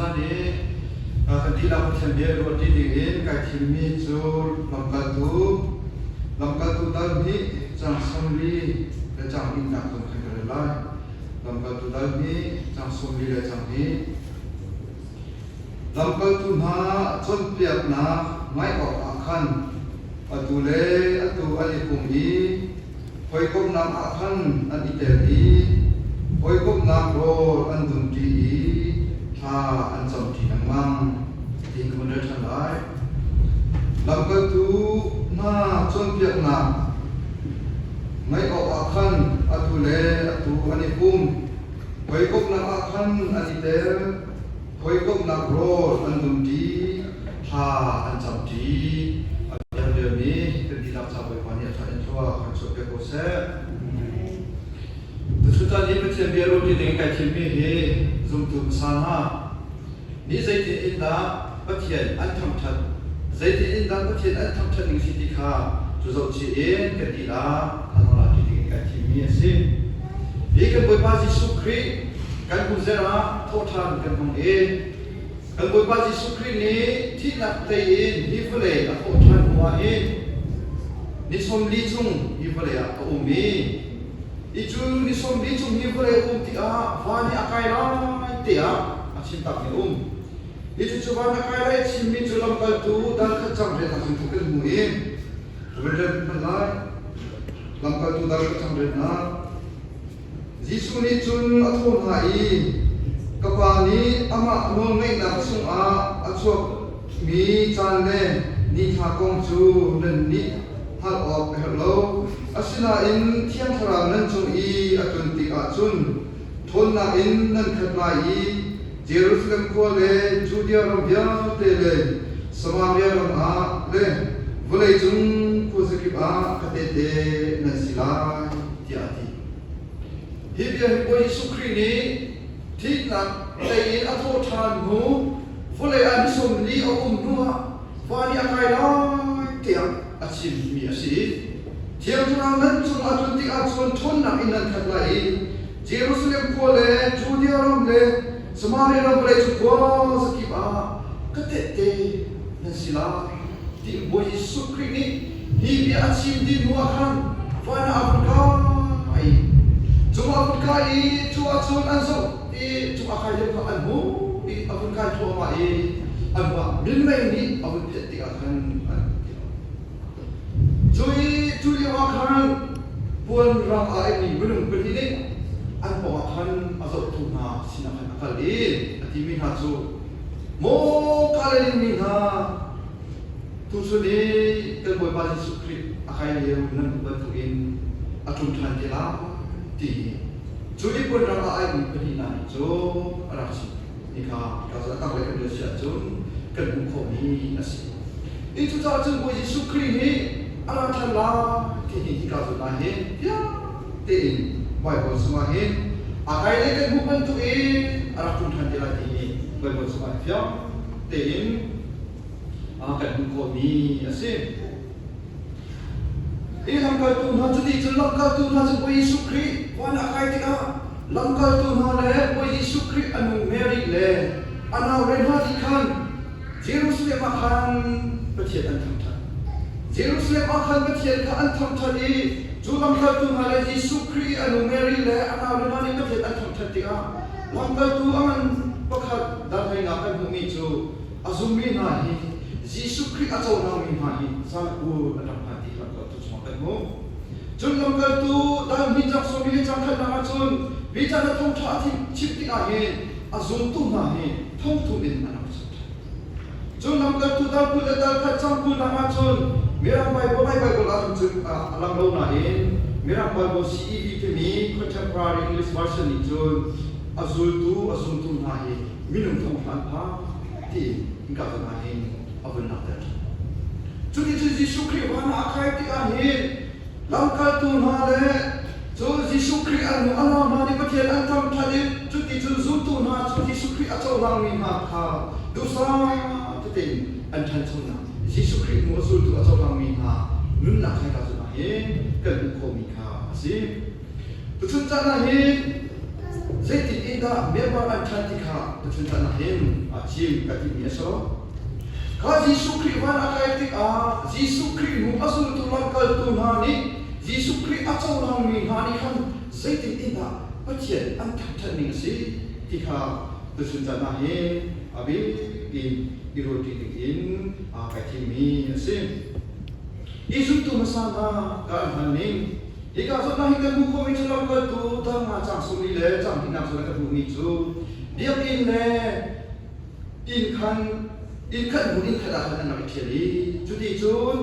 Tuchun i kan dihlak Pathian bia ruah ṭi dingin kai thimmi cu lamkaltu lamkaltu dal hnih cang 40 le cang hnihnak zong khan ka rel lai. Lamkaltu dal hnih cang 40 le cang hnih. Lamkaltu hna cawnpiaknak ngaih awkah khan atu le atu an i pum i Hawikomhnak ah khan an i tel i hawikomhnak rawl an dumṭi i thla an camṭi lengmang. Tiin ka vun rel ṭhan lai. Lamkaltu hna cawnpiaknak ngaih awkah khan atu le atu an i pum. Hawikomhnak ah khan an i tel, hawikomhnak rawl an dumṭi, thla an camṭi. A biakriami kan dihlak ca Bawipa nih a ṭha in thlua kan chuahpiak ko seh. Tuchun i Pathian bia ruahṭi ding kai thimmi hi zumtu hmasa hna nih zeitin in dah Pathian an thangṭhat, zeitin in dah Pathian an thangṭhat ning si ti kha cu zohchih in kan dihlak thangṭhat ṭi ding in kai thimmi a si. Hi kan Bawipa Jesuh Khrih kan hnu ah thawhṭhan kan hmang i Kan Bawipa Jesuh Khrih nih thihnak tei in hi vawlei a thawh ṭhan hnuah hin ni 40 chung hi vawlei ah a um i i cu ni 40 chung hi vawlei a um tikah van i a kai lai tiah a chim takmi a um. Hi cucu van a kai lai a chimmi cu lamkaltu dal khat cang riannak in kan hmu i vun rel hmanh lai. Lamkaltu dal khat cang riannak Jesuh nih cun a thawh hna i, Ka Pa nih amah nawlngeihnak chungah a chuakmi caan le nithla kong cu nannih hngalh awk a herh lo. Asinain Thiang Thlarau nan cung i a tlun tikah cun ṭhawnnak in nan khat lai i Jerusalem khua le Judea ram vialte le Samaria ram ah le vawleicung khuazakip ah ka tehte nan si lai, tiah a ti. Hi bia hi Bawi Jesuh Khrih nih thihnak tei in a thawh ṭhan hnu vawlei ah ni 40 a um hnuah van i a kai lai tiah a chimmi a si. Thiang Thlarau nan cung a tlun tikah cun ṭhawnnak in nan khat lai i Jerusalem khua le Judea ram le Samaria ram vawlei cu khua zakip ah ka tehte nan si lai ti Bawi Jesuh Khrih nih hi bia a chim dih hnuah khan van ah a vun kai. Cung a vun kai i cu ahcun an zoh i cung a kai lio kha an hmuh i a vun kai thluahmah i anmah minmei nih a vun phet tikah khan an Cu i cu lioah khan puan rang aa aihmi minung pahnih nih an pawngah khan a zohtu hna sinah khan a kal i a timi hna cu, Maw Galilee mi hna, tuchun i kan Bawipa Jesuh Khrih a kai lio nan hmuh bantukin a ṭum ṭhan te lai ti hi cu i puan rang aa aihmi pahnih hna nih cun a rak chim. Hika ka a tanglei kan rel si ahcun kan hmuh khawhmi a si. I cucaah cun Bawi Jesuh Khrih nih a ra ṭhan lai ti hi hika zawn ah hin fiang tein Baibal chungah hin a kai lei kan hmuh bantuk in a rak ṭum ṭhan te lai ti hi Baibal chungah hin fiang tein kan hmuh khawhmi a si. Hi lamkaltu hna cuti cun lamkaltu hna cu Bawi Jesuh Khrih van a kai tikah lamkaltu hna le Bawi Jesuh Khrih a nu Mary le a naule hna nih khan Jerusalem ah khan Pathian an thangṭhat. Jerusalem ah khan Pathian kha an thangṭhat i cu lamkaltu hna le Jesuh Khrih i a nu Mary le a naule hna nih Pathian an thangṭhat tikah lamkaltu a ngan pakhat dal hlei nga kan hmuhmi cu a zummi hna hi Jesuh Khrih a cohlangmi hna hi zalkul an rak hman ti lamkaltu chungah kan hmuh. Cun lamkaltu dal hnih cang sawmi le cang khatnak ah cun Peter na thawngṭha a chim tikah hin a zumtu hna hi thongthum in an rak chim ṭhan. Cun lamkaltu dal 20 le dal khat cang 20nak ah cun Mirang Bible Lai Bible ah cun a lang lo nain Mirang Bible CEV timi Contemporary English Version nih cun a zultu a zumtu hna hi minung thong hlan pha ti in ka zawn ah hin a vun langhter. Cuticun Jesuh Khrih van ah a kai tikah hin lamkaltu hna le cu Jesuh Khrih an hnu a nau hna nih Pathian an thangṭhat i cuticun zultu hna cu Jesuh Khrih a cohlangmi hna kha duhsah tete in an ṭhanchonak Jesuh Khrih hnu a zultu a cohlangmi hna nunnak hika zawn ah hin kan hmuh khawhmi kha a si. Tuchun caan ah hin Zeitin in dah member an ṭhan ti kha tuchun caan ah hin chim ka timmi a si lo. Kha Jesuh Khrih van a kai tikah Jesuh Khrih hnu a zultu lamkaltu hna nih Jesuh Khrih a cohlangmi hna nih khan zeitin in dah Pathian an thangṭhat ning a si ti kha tuchun caan ah hin a bik in i ruahṭi ding in aa kai thimmi a si. Hi zumtu hmasa hna ka an hman ning hika zawn ah hin kan hmuh khawhmi cu lamkaltu dang nga caang sawmli le caang hnihnak zawn ah kan hmuhmi cu biakinn le inn khan inn khat hmun inn khat ah khan an rak i ṭhial i cuti cun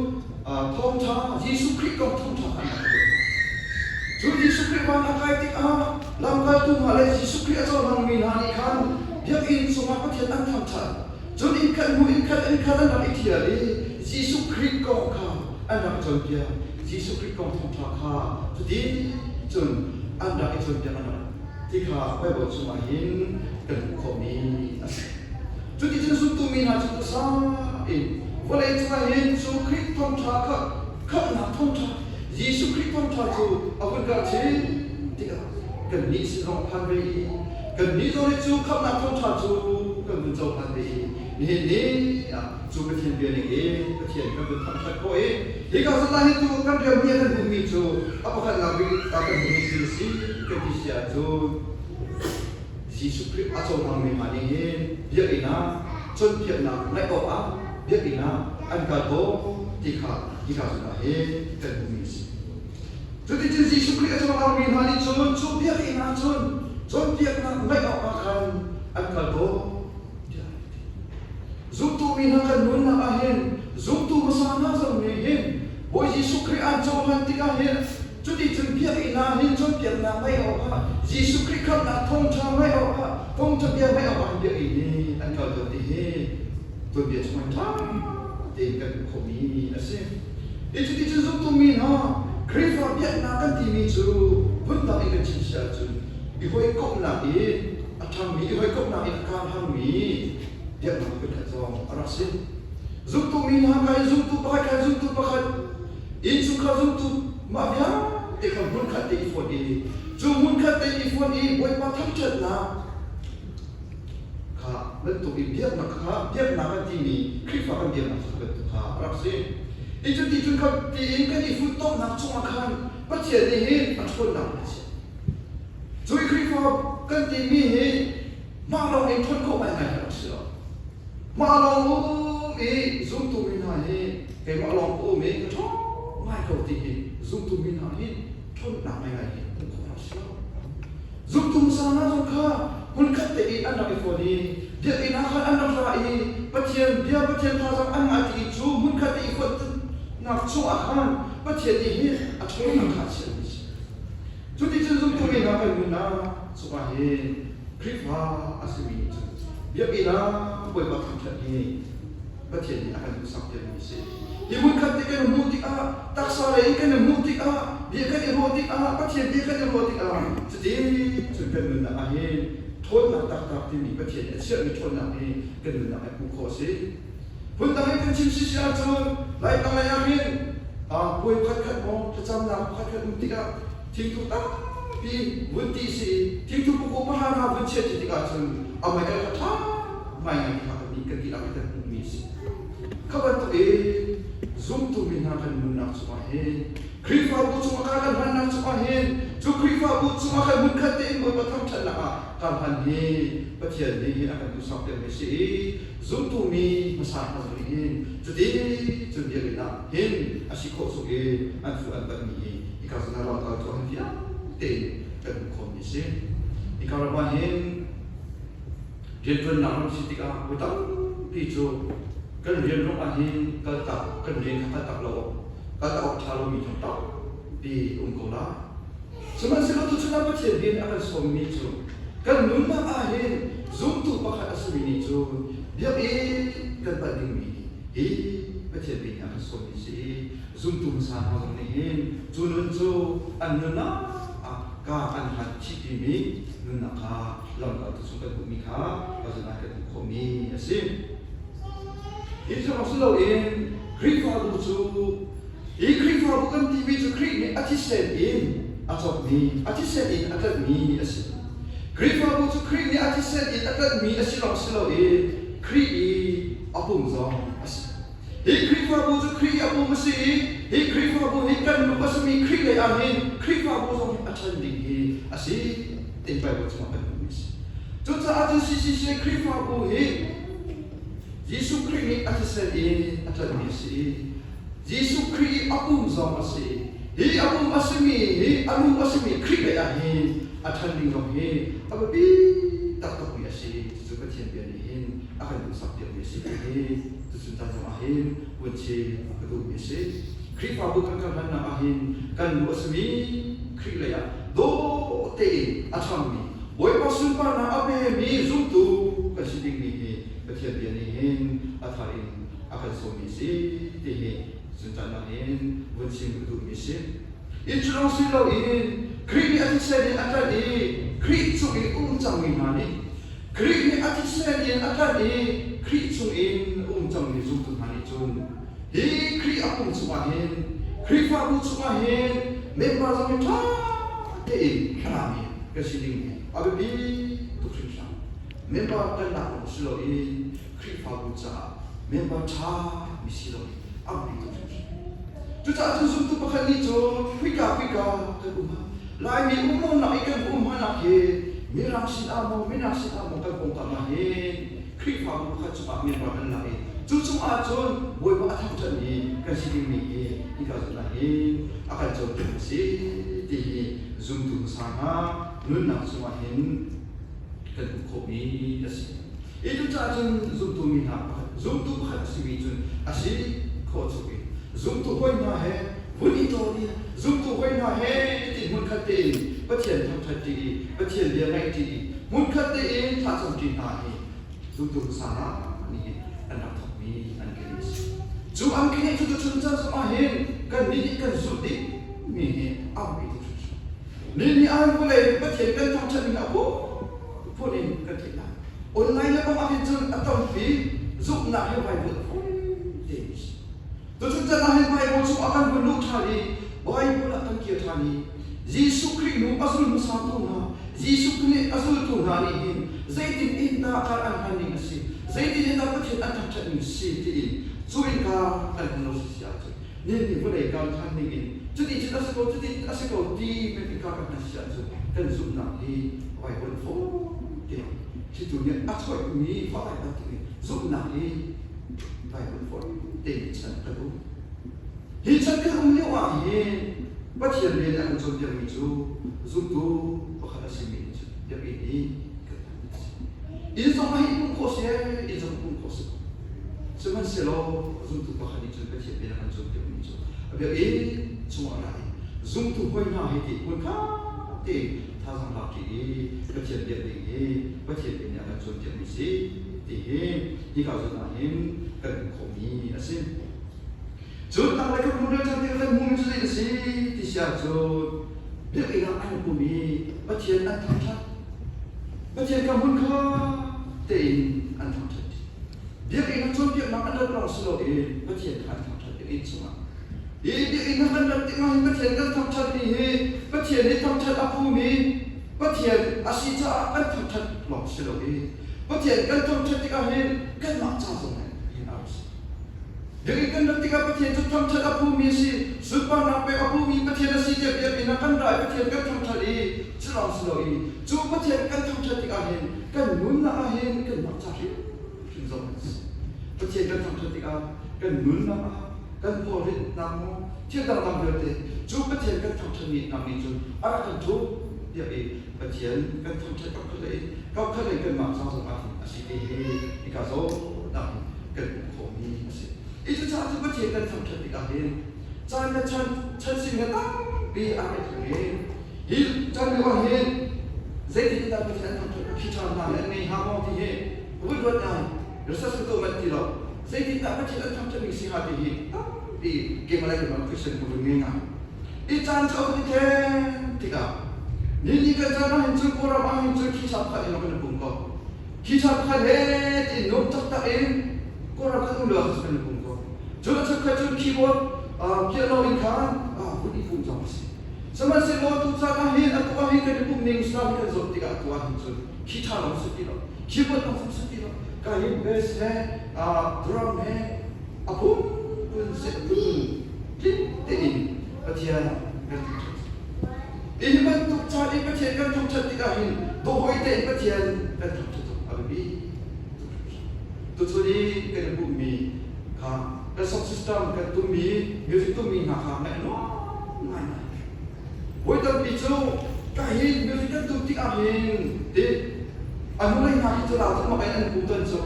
thawngṭha Jesuh Khrih kong thawngṭha kha an rak i Cu Jesuh Khrih van a kai tikah lamkaltu hna le Jesuh Khrih a cohlangmi hna nih khan biakinn chungah Pathian an thangṭhat. Cun inn khat hnu inn khat inn khat an rak i ṭhial i Jesuh Khrih kong kha an rak i cawnpiak. Jesuh Khrih kong thawngṭha kha cuti cun an rak i cawnpiak an rak ti kha Baibal chungah hin kan hmuh khawhmi a si. Cuticun zumtu mi hna cu duhsah in vawlei cungah hin cu Khrih thawngṭha kha khamhnak thawngṭha Jesuh Khrih thawngṭha cu a vun karh chin tikah kannih sin zong a phan ve i kannih zong nih cu khamhnak thawngṭha cu kan vun cohlan ve i nihin ni ah cu Pathian bia ning in Pathian kan vun thangṭhat khawh i hika zawn ah hin tu kan rian hi kan hmuhmi cu a pakhatnak bik ah kan hmuhmi thil a si kan ti si ahcun Jesuh Khrih a cohlangmi hna nih hin biakinn ah cawnpiaknak ngaih awkah biakinn ah an kal tawn ti kha hika zawn ah hin kan hmuhmi a si. Cuticun Jesuh Khrih a cohlangmi hna nih cun cu biakinn ah cun cawnpiaknak ngaih awkah khan an kal tawn tiah an ti. Zumtu mi hna kan nunnak ah hin zumtu hmasa hna zong nih hin Bawi Jesuh Khrih an cohlan tikah hin cuticun biakinn ah hin cawnpiaknak ngaih awkah Jesuh Khrih khamhnak thawngṭha ngaih awkah thawngṭha bia ngaih awkah hin biakinn hi an kal tawn ti hi tuanbia chungah ṭha tein kan hmuh khawhmi a si. Hi cuticun zumtu mi hna Khrihfa biaknak kan timi cu phundang in kan chim si ahcun i hawikomhnak i a ṭhangmi i hawikomhnak in a karhangmi biaknak phunkhat zong a rak si. Zumtu mi hna ka in zumtu pakhat khan zumtu pakhat innchungkhar zumtu mah vialte kha hmunkhat te i fonh i cu hmunkhat te i fonh i Bawipa thangṭhatnak kha bantuk i biaknak kha biaknak kan timi Khrihfa kan biaknak cu bantuk kha a rak si. I cu ti cun kha tiin kan i funtomnak chungah khan Pathian nih hin a ṭhawnnak a chiah. Cu i Khrihfa kan timi hi mah lawng in ṭhawn khawh ngaingai a rak si lo. Mah lawng um i zumtu mi hna hi keimah lawng ka um i ka ṭhawng ngai ko ti hi zumtu mi hna hi ṭhawnnak ngaingai hi hmuh khawh rak si lo. Zumtu hmasa hna zong kha hmunkhat te i an rak i fawn i biakinn ah khan an rak ra i Pathian bia Pathian thazaang an ngai ti i cu hmunkhat te i fonhnak chungah khan Pathian nih hin a ṭhawnnak kha a chiahmi a si. Cuticun zumtu mi hna kan nunnak chungah hin Khrihfa a simi nih cun biakinn ah Bawipa thangṭhat hi Pathian nih a kan duhsak piakmi a si. Hi hmunkhat te kan hmuh tikah taksa lei in kan i hmuh tikah bia kan i ruah tikah Pathian bia kan i ruah tikah cutin cun kan nunnak ah hin ṭhawnnak taktak timi Pathian nih a chiahmi ṭhawnnak hi kan nunnak ah hmuh khawh a si. Phundang in kan chim si si ahcun Laitlang lei ah hin puai pakhatkhat maw thlacamnak pakhatkhat um tikah thingthu tampi vun ti si i thingthu puku pahra hna vun chiah ti tikah cun a mei al kha ṭha ngaingai kha kan nih kan dihlak in kan hmuhmi a si. Kha bantuk in zumtu mi hna kan nunnak cungah hin Khrihfabu chungah kar kan hmannak cungah hin cu Khrihfabu chungah khan hmunkhat tein Bawipa thangṭhatnak ah kar hman hi Pathian nih a kan duhsak piakmi a si i zumtu mi hmasa hna zong nih hin cuti cun biakinn ah hin a si khawh chung i an fu an patmi hi hika zawn ah lamkal tuah hin fiang tein kan hmuh khawhmi a si. Hika ram ah hin rianṭuannak ram si tikah voi tampi cu kan rian ruang ah hin kaltak kan rian kha kaltak lo awk kaltak awk ṭha lomi zong tampi um ko lai. Sihmanhsehlaw tuchun ah Pathian rian a kan sawmmi cu kan nunnak ah hin zumtu pakhat a simi nih cun biakinn kan panh dingmi hi Pathian rian a kan sawmmi si i zumtu hmasa hna zong nih hin cu nun cu an nunnak ah ka an han thihpimi nunnak kha lamkaltu chung kan hmuhmi kha ka kan hmuh khawhmi a si. Hi cu si loin Khrihfabu cu Hi Khrihfabu kan timi cu Khrih nih a thisen in a cawkmi, a thisen in a tlanhmi a si. Khrihfabu cu Khrih nih a thisen in a tlanhmi a si lawng si lo i Khrih i a pum zong a si. Hi Khrihfabu cu Khrih i a pum a si i hi Khrihfabu hi kan lu a simi Khrih lei ah hin Khrihfabu zong hi a ṭhan ding hi a si ti Baibal chungah kan hmuhmi a si. Cucaah cun CCC Khrihfabu hi Jesuh Khrih nih a thisen in a tlanhmi a si i Jesuh Khrih i a pum zong a si. Hi a pum a simi hi a lu a simi Khrih lei ah hin a ṭhan ding zong hi a biapi taktakmi a si. Cucu Pathian bia nih hin a kan duhsak piakmi a si ti hi tuchun caan zong ah hin vun chim a ka duhmi a si. Khrihfabu kan kal hlannak ah hin kan lu a simi Khrih lei ah dawh tein a ṭhangmi Bawipa sunparnak a pemi zumtu kan si dingmi hi Pathian bia nih hin a thar in a kan sawmmi a si ti hi zuncannak in vun chim ka duhmi a si. Inn cu lawng si loin Khrih nih a thisen in a tlanh i Khrih chung i um cangmi hna nih Khrih nih a thisen in a tlanh i Khrih chung in um cangmi zumtu hna nih cun hi Khrih a pum chungah hin Khrihfabu chungah hin member zong hi ṭha tein a rami kan si ding hi a biapi tuk hringhran. Member kan lak lawng si loin Khrihfabu caah member ṭha mi si lo hi a biapi tuk hringhran. Cucaah cun zumtu pakhat nih cun huika huika kan um ah Laimi um lonak i kan um hmanak hi Mirang sin ah maw Minak sin ah maw kan pawngkam ah hin Khrihfabu pakhat chungah member kan lak i cu chungah cun Bawipa a thangṭhatmi kan si dingmi hi hika zawn ah hin a kan cawnpiak a si ti hi zumtu hmasa hna nunnak chungah hin kan hmuh khawhmi a si. Hi cucaah cun zumtu mi hna pakhat zumtu pakhat a simi cun a si khawh chung in zumtu hawi hna he vun i tawn i zumtu hawi hna he ti hmunkhat tein Pathian thangṭhat ṭi i Pathian bia ngaih ṭi i hmunkhat tein thlacam ṭi hna hi zumtu hmasa hna nih an rak thawkmi an keneh a si. Cu an keneh cu tuchun caan zongah hin kannih nih kan zulh dingmi hi a biapi tuk hringhran. Ni nih an vawlei Pathian kan thangṭhat ning a phun in kan theih lai. Online le bang ahhin cun a tampi zumhnak hi Bible a fawi te mi si. Tuchun chan ahhin Bible chung ah kan vun luh ṭhan i Bible ah kan kir ṭhan i Jesuh Khrih hnu a zul hmasatu hna, Jesuh Khrih nih a zultu hna nih hin zeitin in dah kar an hman ning a si, zeitin in dah Pathian an thangṭhat ning si tiin cu innka kan hman lo si si ahcun nihin ni vawlei kan hman ning in cuti cun a si ko, cuti a si ko ti men innka kan hman si ahcun kan zumhnak hi Bible fawi te thlitu nih a choihmi fai bantuk in zumhnak hi Bible fawi tein chan kan um. Hi chan kan um lio ah hin Pathian rian a kan cawnpiakmi cu zumtu pakhat a simi nih cun biakinn hi kan hman a si. Inn zong ah hi pumh khawh si inn zong pumh khawh si. Sihmanhsehlaw zumtu pakhat nih cun Pathian rian a kan cawnpiakmi cu a biakinn chungah ra i zumtu hawi hna he ti hmunkhat tein thazaang lak ṭi i Pathian biak ding hi Pathian nih a kan cawnpiakmi si ti hi hika zawn ah hin kan hmuh khawhmi a si. Cun tanglei kan hmun ṭhan tikah kan hmuhmi cu zei a si ti si ahcun biakinn ah an pum i Pathian an thangṭhat. Pathian kha hmun kha tein an thangṭhat. Biakinn ah cawnpiaknak an rat lawng si loin Pathian kha an thangṭhat biakinn chungah. Hi biakinn ah kan rat tikah hin Pathian kan thangṭhatmi hi Pathian nih thangṭhat a phumi Pathian a si caah kan thangṭhat lawng si loin Pathian kan thangṭhat tikah hin kanmah ca zong hin a rak si. Biakinn kan rat tikah Pathian cu thangṭhat a phumi a si, sunparnak pek a phumi Pathian a si tiah biakinn ah kan ra i Pathian kan thangṭhat i cu lawng si loin cu Pathian kan thangṭhat tikah hin kan nunnak ah hin kanmah ca hrimhrim zong an si. Pathian kan thangṭhat tikah kan nunnak ah kan phawritnak maw thil dangdang vialte cu Pathian kan thangṭhatmi hna nih cun a rak kan ṭhum piak i Pathian kan thangṭhat kapkhat lei kapkhat lei kanmah ca zong ah hin a si ti hi hika zawn ah hin kan hmuh khawhmi a si. I cucaah cu Pathian kan thangṭhat tikah hin caan le chan chan sin he tampi aa pehtlaih i hi caan lio ah hin zeitin dah Pathian an thangṭhat khi ṭha hna le an ngei hnga maw ti hi vun ruat ngai research ka tuah manh ti lo zeitin dah Pathian an thangṭhat ning si hnga ti hi tampi keimah le keimah question ka vun ngei ngai. I caan cu a vun i thleng tikah ni ni kan caan ah hin cun Kawlram ah hin cun khi ṭha pakhat in kan i pum ko. Khi ṭha pakhat he tiin nuam taktak in Kawlram kan um lio ah kan i pum ko. Cun a cheukhat cun keyboard piano in khan vun i pum zong a si. Sihmanhsehlaw tu caan ah hin atu ah hin kan i pumh ning style kan zoh tikah atu ah hin cun khi ṭha lo si ti lo, keyboard lawng si ti lo, ka hin bass he drum he a phunphun seh phunphun tling tein Pathian kan thangṭhat. Hi bantuk caan i Pathian kan thangṭhat tikah hin dawhoi tein Pathian kan thangṭhat awk a biapi tuk hringhran. Tuchun i kan i pumhmi kha kan sound system kan tummi music tummi hna kha ngaih a nuam ngaingai. Voi tampi cu ka hin music kan tum tikah hin ti a hnulei hna khi cu lau tuk mak in an kum ton cu.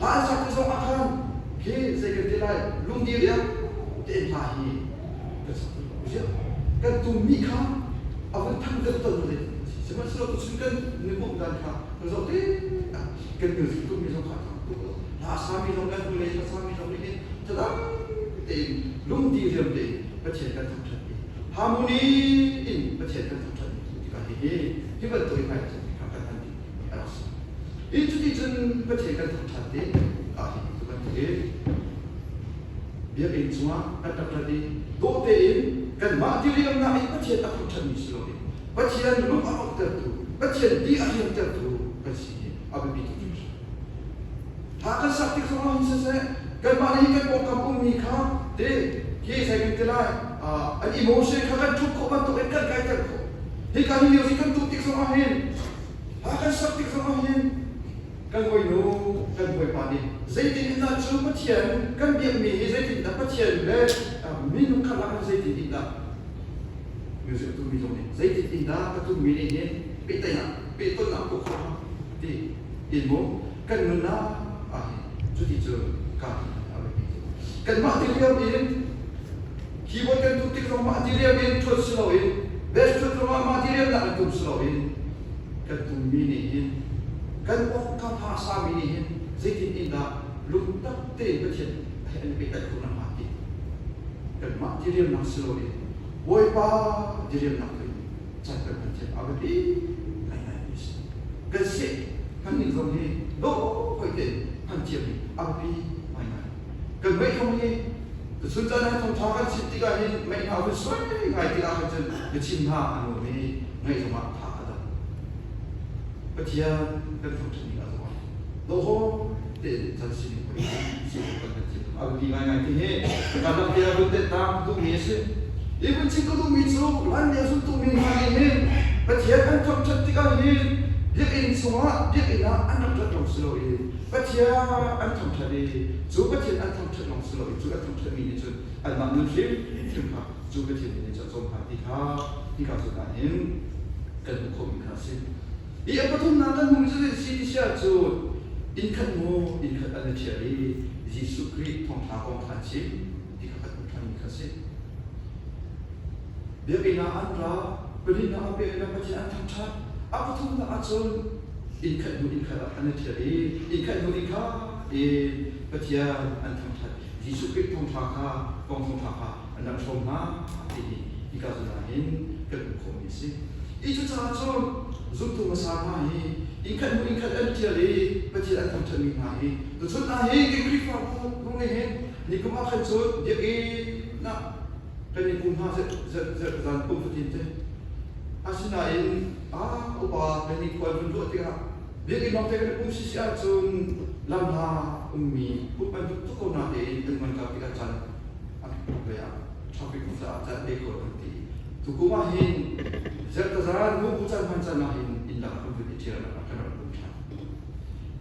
Hla an sak ti zong ah khan khi zei kan ti lai lungdi riak tein hla hi kan sak ziah kan tummi kha a vun thang deuh ton le sihmanhsehlaw tuchun kan nipumh dan kha kan zoh tikah kan music tummi zong kha thang tuk lo hla sami zong kan hnulei hla sami zong nih hin thadang tein lungdi riam tein Pathian kan thangṭhat i harmony in Pathian kan thangṭhat tikah hihi hi bantuk in ngai kha kan hman ding a rak si. Hi cuti cun Pathian kan thangṭhat ti ah hi cu bantuk in biakinn chungah kan ṭapṭat i dawh tein kanmah diriamnak in Pathian a thangṭhatmi si loin Pathian lung a lawmhtertu, Pathian di a riamtertu kan si hi a biapi tuk hringhran. Hla kan sak tik zongah hin siseh, kanmah nih kan pawngkam ummi kha te hi zei kan ti lai, an emotion kha kan ṭhup khawh bantuk in kan kaiter khawh. Hika hi music kan tuh tik zongah hin, hla kan sak tik zongah hin, kan hawinu kan hawipa nih zeitin in dah cu Pathian kan biakmi hi zeitin dah Pathian le minung kha lakah zeitin in dah music tummi zong nih zeitin in dah ka tummi nih hin pehtlaihnak pehtonnak tuah khawh hnga ti in mu kan nunnak ah hin cuti cu ka a biapi tuk. Kanmah diriam in keyboard kan tum tik zong mah diriam in ṭhuat si loin bass ṭhuat zongah mah diriamnak in tum si loin kan tummi nih hin kan awkam hla sami nih hin zeitin in dah lungtak tein Pathian he an i pehtlaih khawh nakhnga ti kanmah diriamnak si loin Bawipa diriamnak tu in caan kan hman thiam a biapi ngaingai mi a si. Kan seh kan nih zong hi dawh hoi tein hman thiam hi a biapi ngaingai. Kan mei zong hi tuchun caan ah thawngṭha kan chim tikah hin mei hna vun suai ngai tikah khan cun biachim hna a nuam i ngaih zongah tha a dam. Pathian kan thangṭhat ning ah zongah dawhawm tein chan sining hoi si kan kan chim a biapi ngaingai ti hi kan rak bia vun tetnak duhmi a si. Hi vun chim ka duhmi cu hlanlio zultu mi hna nih hin Pathian an thangṭhat tikah hin biakinn chungah biakinn ah an rak rat lawng si loin Pathian an thangṭhat i cu Pathian an thangṭhat lawng si loin cu an thangṭhatmi nih cun anmah nun hrimhrim kha cu Pathian nih cun a cawm hna ti kha hika zawn ah hin kan hmuh khawhmi kha a si. Hi a pathumnak kan hmuhmi cu si ti si ahcun inn khat maw inn khat an i ṭhial i Jesuh Khrih thawngṭha kong kha an chim ti kha kan hmuh ṭhanmi kha a si. Biakinn ah an ra, pahnihnak ah biakinn ah Pathian an thangṭhat. A pathumnak ahcun inn khat hnu inn khat ah an i ṭhial i inn khat hnu inn khat in Pathian an thangṭhat. Jesuh Khrih thawngṭha kha kong thawngṭha kha an rak hrawm hna ti hi hika zawn ah hin kan hmuh khawhmi a si. I cucaah cun zumtu hmasa hna hi inn khat hnu inn khat an ṭhial i Pathian an thangṭhatmi hna hi tuchun ah hin kan Khrihfabu zong nih hin nikum ah khan cun biakinn ah kan i pum hna zan pum fatin te. Asinain ah upa kan i khual vun ruah tikah biakinn lawng te kan i pum sisi ahcun lamhla ummi pumh an duh tuk ko natein an ngan kau tikah caan a lei ah traffic caah caan pe kho an ti. Tukum ah hin zertazan mubu caan hman caan ah hin inn dang kan vun i ṭhial kan rak pum ṭhan.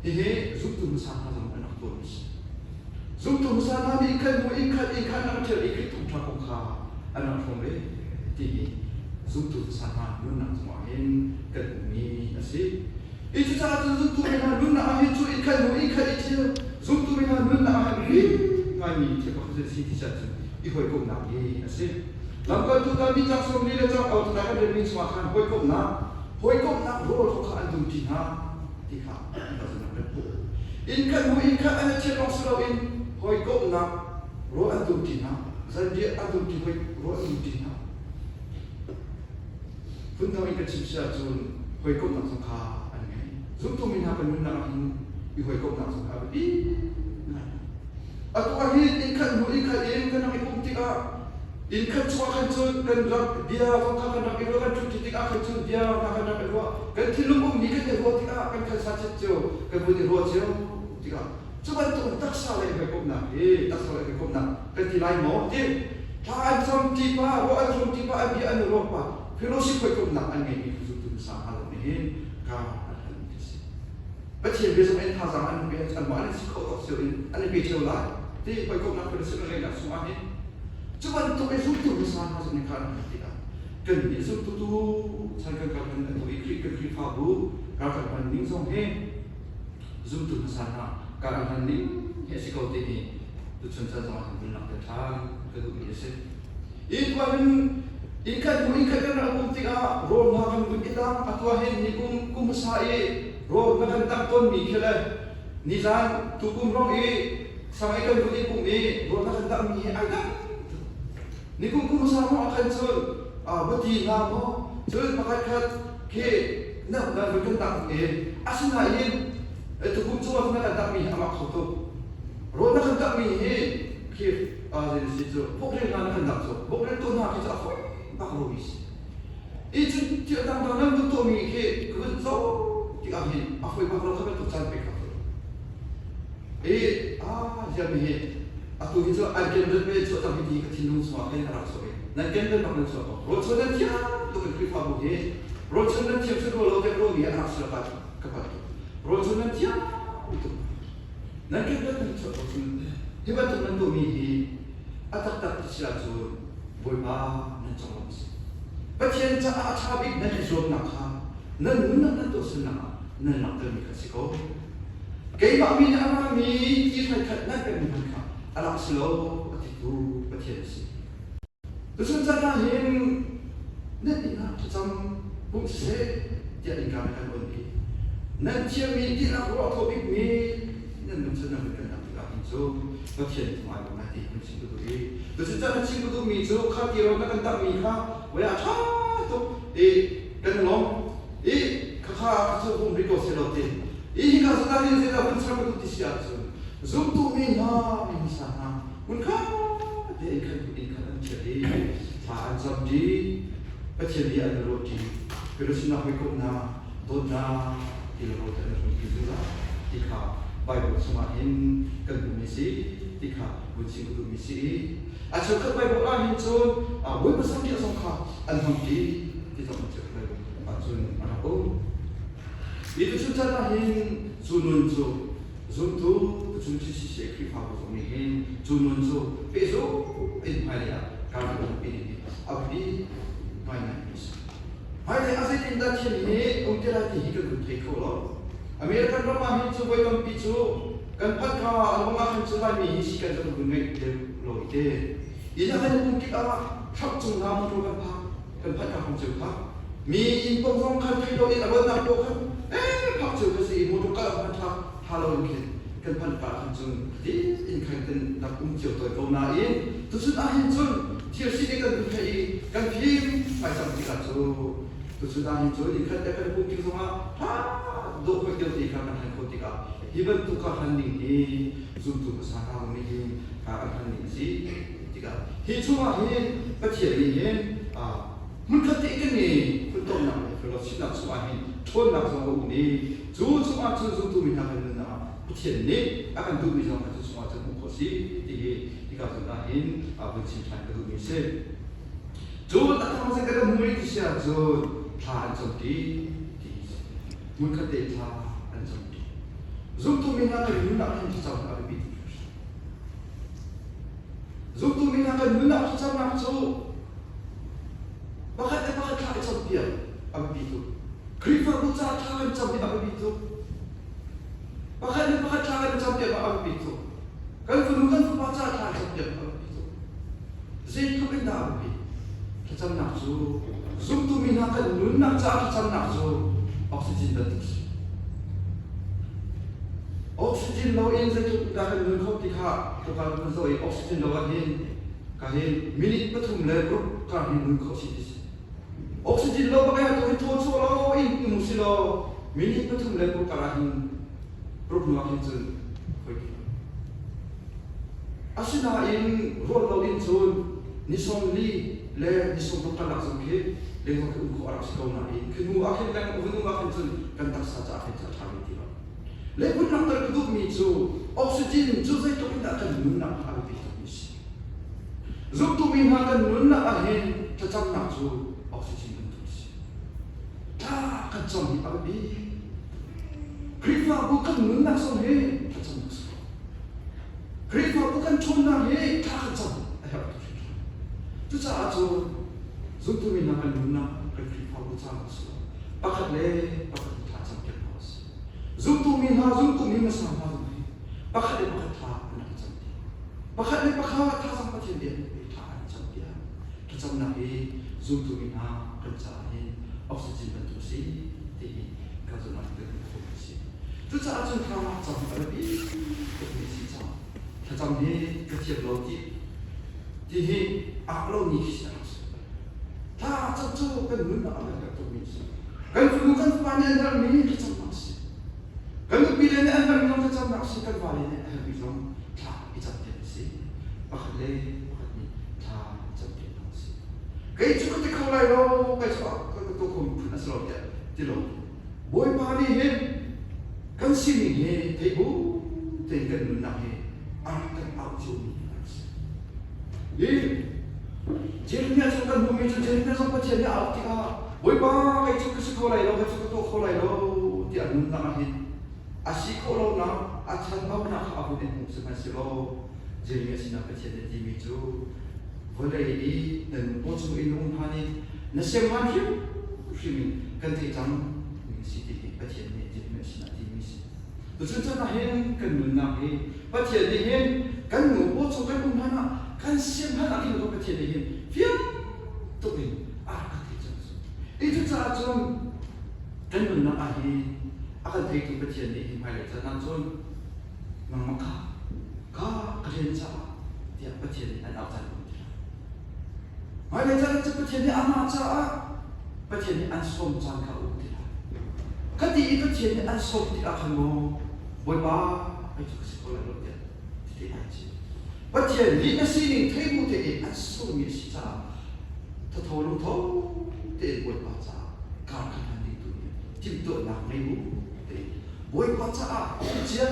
Hihi zumtu hmasa hna zong an rak tuahmi a si. Zumtu hmasa hna nih khan hnu inn khat inn khat an rak ṭhial i Khrih thawngṭha kong kha an rak hrawm ve ti hi zumtu hmasa hna nunnak chungah hin kan hmuhmi a si. I cucaah cun zumtu mi hna nunnak ah hin cu inn khat hnu inn khat i ṭhial zumtu mi hna nunnak ah hin bi ngaimi thil pakhat a si ti cun i hawikomhnak hi a si. Lamkaltu tampi cang 40 le cang au kan relmi chungah khan hawikomhnak hawikomhnak rawl kha an dumṭi hna ti kha an kan hmuh. Inn khat hnu inn khat an i ṭhial lawng si loin hawikomhnak rawl an dumṭi hna, zanriah an dumṭi hoi rawl an dumṭi hna. Phundang in kan chim si ahcun hawikomhnak zong kha an ngei. Zumtu mi hna kan nunnak ah hin i hawikomhnak zong kha a biapi ngai. Atu ah hin inn khat hnu inn khat in kan rak i pumh tikah Inn khat chungah khan cun kan rak bia kong kha kan rak i ruah, kan ṭhut tikah khan cun bia hna kan rak i ruah. Kan thinlung ummi kan i ruah tikah kan khan sachet cio, kan vun i ruah cio tikah cu bantuk taksa lei hawikomhnak hi taksa lei hawikomhnak kan ti lai maw ti thla an cam ti pa ruah an hrum ti pa an bia an i ruah pa fellowship hawikomhnak an ngeimi kha zultu hmasa hna lo nih hin ka an halmi khi si. Pathian bia zong in thazaang an pe anmah an si kho tawk cio in an i pe cio lai ti hawikomhnak fellowship an ngeihnak chungah hin cu bantuk i zultu hmasa hna zong nih khan an tikah kan nih zultu tu chan kan kal kan atu i Khrih kan Khrihfabu kar kan hman ning zong hi zumtu hmasa hna kar an hman ning hi a si ko ti hi tuchun chan zong ah kan vun langhter ṭhan ka duhmi a si. Inn inn khat hnu inn khat kan rak um tikah rawl hna kan vun i dang a tuah hin ni kum kum hmasa i rawl na kan dangh tawnmi khi le nizan tukum rong i sang i kan vun i pum i rawl na kan danghmi hi ai dang ni kum kum hmasa rong ah khan cun bati hna maw cun pakhat khat khi na na vun kan dangh i asinain tukum chung ah na kan danghmi hi a mak kho tuk rawl na kan danghmi hi khi si cu bokrel hna na kan dang cu bokrel tu hna khi cu a fawi bak lomi si i cun thil dangdang nan vun tuahmi khi ka vun zoh tikah hin a fawi bak lo kha bantuk caan pek ka i a ziami hi atu hi cu an ken ret me chuah cang hi ti ka thinlung chungah khin a rak chuak i nan ken ret bak nan chuak ko rawlchuan nan thiam tuk in Khrihfabu hi rawlchuan nan thiam cu lo te ro mi a rak sila ka pat tuk rawlchuan nan thiam tuk Nan ken rat nan chuah ko cun hi bantuk nan tuahmi hi a taktak ti si ahcun Bawipa nan conglawmh a si. Pathian caah a ṭha bik nan i zuamnak kha nan nunnak nan tuahsernak ah nan langhtermi kha a si ko. Keimah min a rami ti hraikhat nan pekmi hmanh kha a lak si lo a titu Pathian a si. Tuchun caan ah hin nan inn ah thlacam pumh siseh tiah innka na kan on i nan thiammi dihlak ruah kho bikmi nan lungchun nan kan dang tikah hin cu Pathian thung ai lai ti kan chim ka duh i tuchun caan na chim ka duhmi cu kha ti ro na kan dangmi kha voi ah ṭha tuk i kan lawm i khakha cu um rih ko seh law ti i hika zawn ah hin zeidah hun char ka duh ti si ahcun zumtu mi hna mi hmasa hna Hmunkhat tein khan inn khat an chiah i thla an camṭi, Pathian bia an i ruahṭi, Jerusalem hawikomhnak, dawtnak ti le rawl an hung ti zungzal ti kha Baibal chungah hin kan hmuhmi si ti kha vun chim ka duhmi si i a cheukhat Baibal ah hin cun Bawipa Sanriah zong kha an hmangṭi ti zong an cheukhat Baibal ahcun a rak um. Hi tuchun caan ah hin cu nun cu Zumtu tuchun CCCA Khrihfabu zong nih hin cu nun cu pehzulh in hmailei ah kar kan pi ding hi a biapi ngaingai mi a si. Hmailei ah zeitindah thil hi um te lai ti hi kan vun thei kho lo. American ram ah hin cu voi tampi cu kan phanh ka an bang ah khan cu Laimi hi si kan kan vun ngeih deuh lo i te. Inn ah kan um tikah Trump cung hna motor kan phak kan phanh ka hong ceu kha mi inn pong zong khan thei lo in a luannak pawl khan eh phak ceu ka si i motor kal hman tha tha lo in khin kan phanh ka khan cun in khan kan rak um cio toi ko nain tuchun ah hin cun thil si kan hun thei i kan phim fai cang tikah cu tuchun ah hin cun in khat te kan pum tik zongah tha dawh khoi teo ti kha kan han kho tikah hi bantuk ka han ning hi zumtu hmasa hna nih hin ka an han ning si tikah hi chungah hin Pathian nih hin hmunkhat te kan i phuntomnak le fellowshipnak chungah hin ṭhawnnak zong a um i cu chungah cun zumtu mi hna kan nunnak ah Pathian nih a kan duhmi zong kha cu chungah cun hmuh khawh si ti hi hika zawn ah hin vun chim ṭhan ka duhmi a si. Cun a thang zei kan hmu ti si ahcun thla an camṭi ti hmunkhat te thla an camṭi. Zumtu mi hna kan nunnak hin thlacam a biapi tuk. Zumtu mi hna kan nunnak thlacamnak cu pakhat le pakhat thla i campiak a biapi tuk. Khrihfabu caah thla kan cam hi a biapi tuk. Pakhat le pakhat thla kan campiak a biapi tuk. Kan fanu kan fapa caah thla campiak a biapi tuk. Zeitluk in dah a biapi? Thlacamnak cu zumtu mi hna kan nunnak caah thlacamnak cu oxygen bantuk si. Oxygen lo in zeitluk dah kan nun kho ti kha tukar kan zoh i oxygen lo ah hin ka hin minute pathum le ruk kar hin nun kho si ti si. Oxygen lo bak tu hi thaw chuah lo in um si law minute pathum le ruk kar ah hin ruk hnu ah hin cun hoi ti. Asinain ruat lo in cun Ni 40 le ni 60 karlak zong khi leng zong khi um khawh a rak si ko nain khi hnu ah khin leng hnu ah khin cun kan taksa caah khin cu a ṭha ve ti lo. Leivun langhter ka duhmi cu oxygen cu zeitluk in dah kan nunnak ah a biapi tukmi si. Zumtu mi hna kan nunnak ah hin thlacamnak cu oxygen bantuk a si. Thla kan cam hi a biapi. Khrihfabu kan nunnak zong hi thlacamnak si ko. Khrihfabu kan ṭhawnnak hi thla kan cam a herh tuk hringhran. Cucaah cun zumtu mi hna kan nunnak kan Khrihfabu caah a si lo. Pakhat le pakhat thla cam piak hna usih. Zumtu mi hna zumtu mi hmasa hna zong hi pakhat le pakhat thla an rak i cam ti. Pakhat le pakhat thazaang Pathian bia nih thla an cam piak. Thlacamnak hi zumtu mi hna kan caah hin oxygen bantuk a si ti hi ka zumh ah kan khawh a si. Cucaah cun thla cam a biapi tukmi a si caah thlacam hi ka thiam lo ti ti hi ah lomi khi a rak si. Thla cam cu kan nunnak a kan herh tukmi a si. Kan fanu kan fapa nih an herhmi thlacamnak a si. Kan nupi le nih an herhmi zong thlacamnak a si. Kan vale nih a herhmi zong thla i campiak a si. Pakhat le pakhat nih thla i campiak hna a si. Kei cu ka ti kho lai lo, kei cu ka tuah khomi phun a si lo tiah ti lo. Bawipa nih hin kan sining hi thei bu tein kan nunnak hi a rak kan auh ciomi a rak si. Hi Jeremiah chung kan hmuhmi cu Jeremiah zong Pathian nih a auh tikah Bawipa kei cu ka si kho lai lo, kei cu ka tuah kho lai lo tiah nunnak ah hin a si khawh lonak, a chanbaunak kha a hun in hmuh sihmanhsehlaw Jeremiah sinah Pathian nih timi cu vawlei i na nu paw chung i nung hlan in na sem hlan hrimhrim in kan theih cang mi a si ti hi Pathian nih Jeremiah sinah timi a si. Tuchun chan ah hin kan nunnak hi Pathian nih hin kan nu paw chung kan um hlan ah kan siam hlan ah khin Pathian nih hin fiang tuk in a rak kan theih cang. I cucaah cun kan nunnak ah hin a kan theitu Pathian nih hin hmailei caan ah cun nangmah kha kha ka rian caah tiah Pathian nih an auh caan um ti lai. Hmailei caan ah cun Pathian nih amah caah Pathian nih an sawm caan kha a um ti lai. Khati i Pathian nih an sawm tikah khan maw Bawipa kei cu ka si ko lai lo tiah ti ai chim. Pathian nih na sining thei bu tein an sawmmi a si caah thatho lungtho tein Bawipa caah kar kha hlan ding tu nih timhtuahnak ngei bu tein Bawipa caah timhcia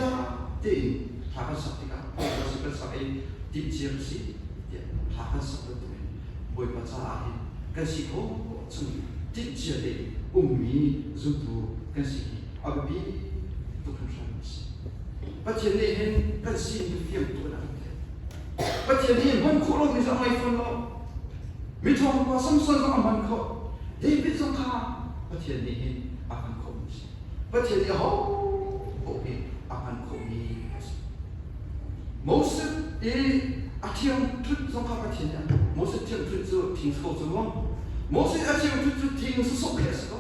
tein thla kan sak tikah Bawipa kan sak i timhcia ka si tiah thla kan sak bantukin Bawipa caah hin kan si khawh chung timhcia tein ummi zumtu kan si hi a biapi tuk hringhran a si. Pathian nih hin kan sining fiang tuk in a kan theih. Pathian nih hman khawh lomi cu a ngei fawn lo. Miṭhawng pa Samson zong a hman khawh. David zong kha Pathian nih hin a hman khawhmi a si. Pathian nih aho paoh hi a hman khawhmi a si. Moses i a thiangṭhunh zong kha Pathian nih a hman. Moses thiangṭhunh cu thing si ko cu maw? Moses a thiangṭhunh cu thing sawsawh khi a si ko.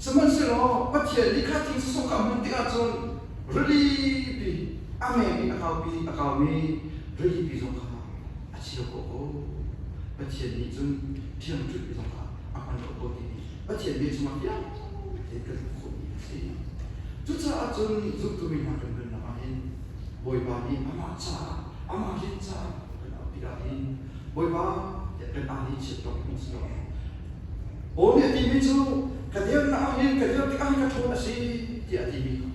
Sihmanhsehlaw Pathian nih kha thing sawsawh kha a hman tikah cun rilipi a meng i a kaupi a kaumi rilipi zong kha a cheu khawh ko. Pathian nih cun thiangṭhunh zong kha a hman khawh ko ti Pathian bia chungah fiang tein kan hmuh khawhmi a si. Cucaah cun zumtu mi hna kan nunnak ah hin Bawipa nih amah caah amah rian caah kan auh tikah hin Bawipa tiah kan aa chiat lawng hmang si lo. Paul nih a timi cu ka dernak ah hin ka der tikah hin ka ṭhawn a si tiah a timi kha.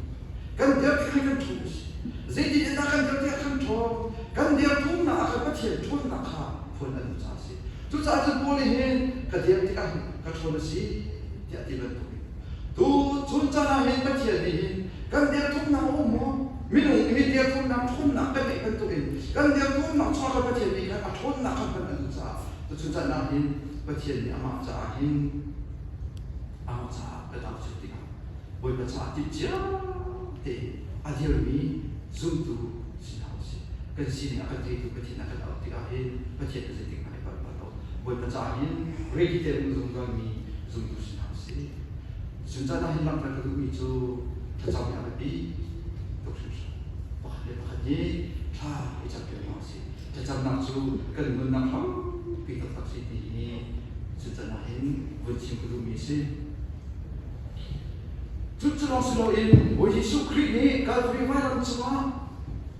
Kan der tikah hin kan ṭhawn a si. Zeitin in dah kan der tikah kan ṭhawn? Kan derthawmnak ah khan Pathian ṭhawnnak kha phuan a duh caah a si. Cucaah cun Paul nih hin ka der tikah hin ka ṭhawn a si tiah a ti bantukin tu chun caan ah hin Pathian nih hin kan derthawmnak a um maw? Minung nih derthawmnak ṭhawnnak kan ngeih bantukin kan derthawmnak chuah kha Pathian nih khan a ṭhawnnak kha hman a duh caah tuchun caan ah hin Pathian nih amah caah hin amah caah ka dang cio tikah Bawipa caah timhcia tein a dirmi zumtu si hna usih. Kan sining a kan theitu Pathian a kan auh tikah hin Pathian a zeitik hmanh ai palh bal lo. Bawipa caah hin ready tein um zungzalmi zumtu si hna usih. Cun caan ah hin langhter ka duhmi cu thlacam hi a biapi tuk hringhran. Pakhat le pakhat hi thla i campiak hna usih. Thlacamnak cu kan nunnak hrampi taktak si ti hi cucan ah hin vun chim ka duhmi a si. Cucu lawng si loin Bawi Jesuh Khrih nih Calvary vailam cungah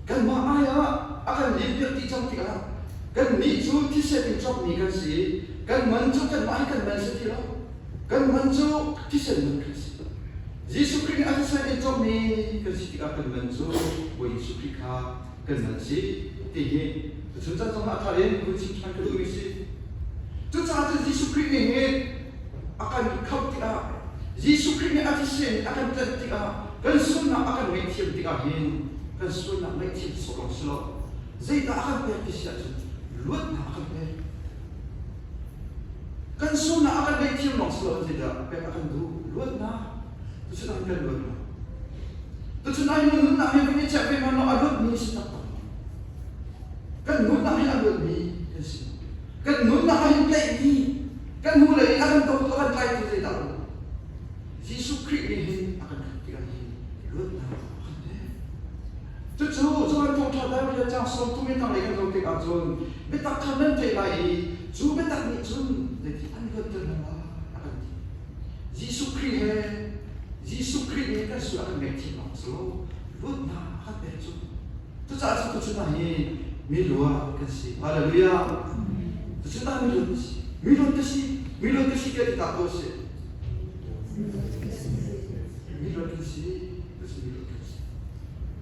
kanmah ai ah a kan limpiak dih cang tikah Kannih cu thisen in cawkmi kan si. Kan man cu kanmah hi kan man si ti lo. Kan man cu thisen man kan si. Jesuh Khrih nih a thisen in cawkmi kan si tikah kan man cu Bawi Jesuh Khrih kha kan man si ti hi tuchun caan zongah a thar in hun chim ṭhan ka duhmi si. Cucaah cun Jesuh Khrih nih hin a kan khamh tikah Jesuh Khrih nih a thisen a kan tlanh tikah kan sualnak a kan ngaihthiam tikah hin kan sualnak ngaihthiam sawh lawng si lo zeidah a kan pek ti si ahcun luatnak a kan pek. Kan sualnak a kan ngaihthiam lawng si lo zeidah pek a kan duh? Luatnak. Tuchun ah kan luat lo. Tuchun ah hin nunnak hi vun i check ve hmanh law a luatmi si taktak. Kan nunnak hi a luatmi kan si. Kan nunnak ah hin tlaihmi kan hnulei in a kan dotu a kan tlaitu zeidah a um? Jesuh Khrih nih hin a kan khamh tikah hin luatnak a kan pek. Cucu Johan Thawngṭha Bible caang 30 in tanglei kan zoh tikah cun biatak kha nan theih lai i cu biatak nih cun zeitin an luatter hna lai a kan ti. Jesuh Khrih he Jesuh Khrih nih kan sual a kan ngaihthiam lawng si lo luatnak a kan pek cu. Cucaah cu tuchun ah hi mi luat kan si. Hallelujah. Tuchun ah mi luat kan si. Mi luat ka si. Mi luat ka si tiah ti ta ko si. Mi luat kan si. Tuchun mi luat kan si.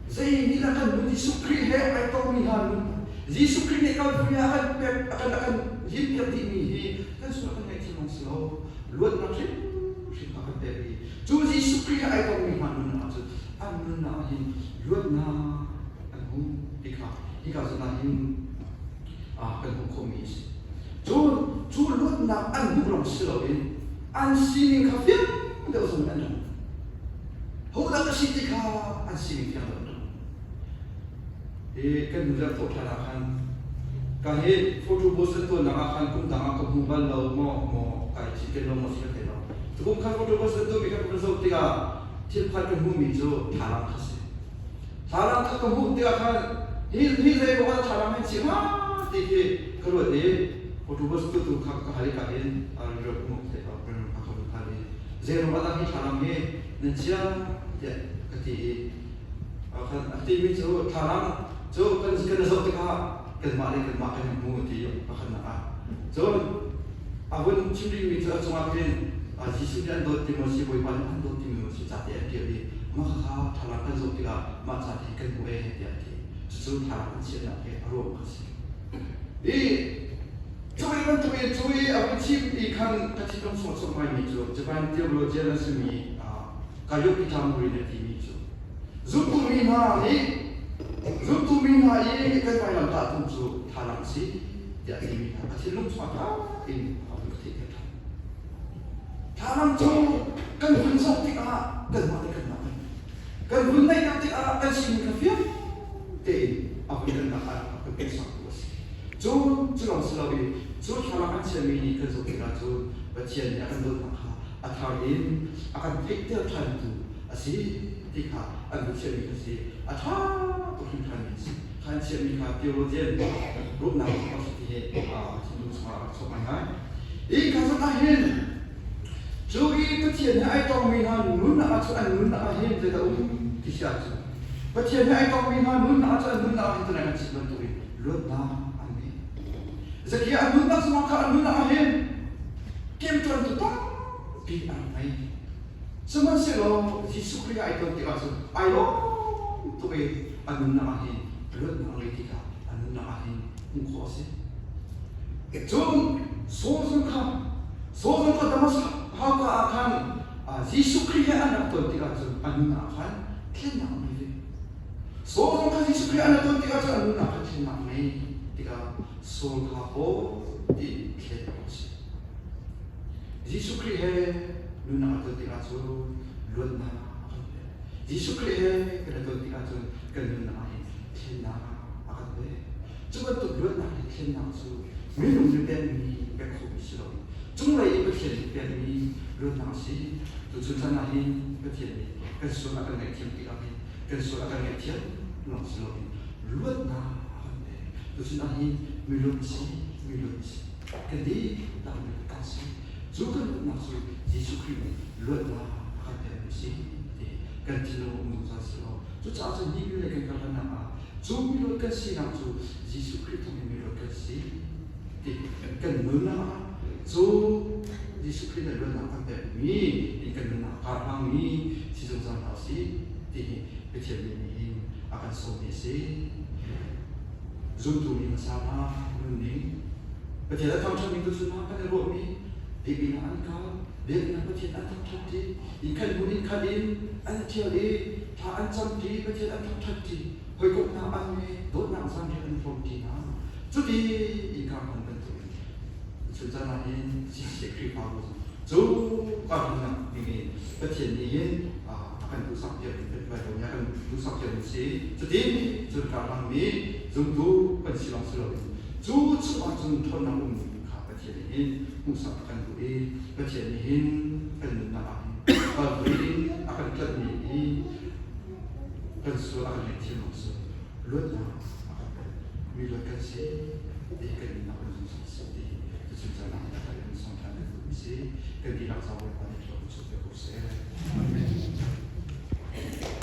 Zei nih dah kan nun Jesuh Khrih he ai tongmi hna nun Jesuh Khrih nih Calvary ah a kan pek a kan a kan limpiak dihmi hi kan sual kan ngaihthiam lawng si lo. Luatnak hrimhrim a kan pek i cu Jesuh Khrih he ai tongmi hna nun ah cun an nunnak ah hin luatnak an hmu ti kha hika zawn ah hin kan hmuh khawhmi a si. Cun cu luatnak an hmuh lawng si loin an sining kha fiang deuh zong in an rak hodah ka si ti kha an sining fiang deuh an rak Hi kan hnu zarh thawhṭhan ah khan ka hi photo booth an tuahnak ah khan kum dang ah ka hmu bal lo maw maw kai cinken lo maw si ka thei lo. Tukum khan photo booth an tuahmi kha ka zoh tikah thil pakhat ka hmuhmi cu thlalang kha si. Thlalang kha ka hmuh tikah khan hi hi zei ruangah thlalang hin si hnga ti khi ka ruat i photo booth tutu kha ka hal i ka hin rilru ka hmuh thei lo rilru kha ka hun hal i zei ruangah dah hi thlalang hi nan chiah tiah ka ti i a timi cu thlalang cu kan kan zoh tikah kanmah le kanmah kan i hmu ti pakhatnak ah cun a hun chim rihmi cu a cungah khin Jesuh nih an dawt ti maw si Bawipa nih an dawt timi maw si ca te an ṭial i mah khakha thlalang kan zoh tikah mah ca te kan hmu ee tiah a ti. Cucu thlalang an chiahnak hi a ruang a si. I cuai bantuk in cu i a hun chim i khan ka thinlung chung a chuak ngaimi cu Japan theologian a simi Kayo Kitamura nih a timi cu zumtu mi hna nih zumtu mi hna i kan vailamtah tung cu thlalang a si tiah a timi hna a thinlung chungah ṭha in a hun ka theihter ṭhan. Thlalang cu kan hun zoh tikah kanmah le kanmah kan kan hun naihnak tikah kan sining kha fiang tein a hun kannak ah a kan peksak tu a si. Cun cu lawng si loin cu thlalang an chiahmi nih kan zoh tikah cun Pathian nih a kan dawtnak kha a thar in a kan theihter ṭhantu a si ti kha an hun chiahmi kha si. A ṭha tuk hringhranmi a si. Kha an chiahmi kha theologian ruahnak a si ti hi thinlung chungah a rak chuak ngaingai. Hi ka zawn ah hin cu i Pathian he ai tongmi hna nunnak ah cun an nunnak ah hin zeidah um ti si ahcun Pathian he ai tongmi hna nunnak ah cun an nunnak ah hin tunai kan chim bantukin luatnak an ngei. Zakia a nunnak zongah kha an nunnak ah hin kemṭuantu tampi an ngei. Sihmanhsehlaw Jesuh Khrih ai ton tikah cun ai lawm tuk i a nunnak ah hin luatnak a ngei tikah a nunnak ah hin hmuh khawh a si. Cun Saul zong kha Saul zong kha Damascus hauka ah khan Jesuh Khrih he an rak ton tikah cun a nunnak ah khan thlennak a ngei ve. Saul zong kha Jesuh Khrih an rak ton tikah cun a nunnak khan thlennak a ngei tikah Saul kha haw tiin thlen a rak si. Jesuh Khrih he nunnak a ton tikah cun luatnak a kan pek. Jesuh Khrih he kan i ton tikah cun kan nunnak ah hin thlennak a kan pek. Cu bantuk luatnak le thlennak cu minung nih pekmi pek khawhmi si lo. Cunglei i Pathian nih pekmi luatnak a si. Tuchun chan ah hin Pathian nih kan sual a kan ngaihthiam tikah hin kan sual a kan ngaihthiam lawng si loin luatnak a kan pek. Tuchun ah hin mi luat si, mi luat si. Kan dihlak mi kan si. Cu kan luatnak cu Jesuh Khrih nih luatnak a kan pekmi a si ti. kan thinlung um zungzal si lo. Cucaah cun hi le kan kal hlannak ah cu miluat kan sinak cu Jesuh Khrih thawng in miluat kan si ti kan nunnak ah cu Jesuh Khrih nih luatnak kan pekmi in kan nunnak a karhmangmi si zungzal hna usih ti hi Pathian nih nihin a kan sawmmi a si. Zumtu mi hmasa hna nunning Pathian a thangṭhatning tu cun kan i ruahmi biakinn ah an kal biakinn ah Pathian an thangṭhat ṭi inn khat hmun inn khat in an i ṭhial i thla an cam ṭi Pathian an thangṭhat ṭi hawikomhnak an ngei dawtnak zanriah an hrawm ṭi hna cuti innka hman bantukin chun caan ah hin CCA Khrihfabu cu karhnak ding in Pathian nih hin a kan duhsak piak Baibal nih a kan duhsak piak mi si cuti cun karhlang mi zumtu kan si lawng si loin cu chungah cun ṭhawnnak um kha Pathian nih hin hmuhsak a kan duh i Pathian nih hin kan nunnak ah hin kalpui in a kan tlanhmi hi kan sual a kan ngaihthiam awk si luatnak a kan pek mi luat kan si ti kan nunnak kan zungzal si ti cucu caan ah kan in song ṭhan kan duhmi si kan dihlak zaw Bawipa nih thlua kan chuah piak ko seh. Amen.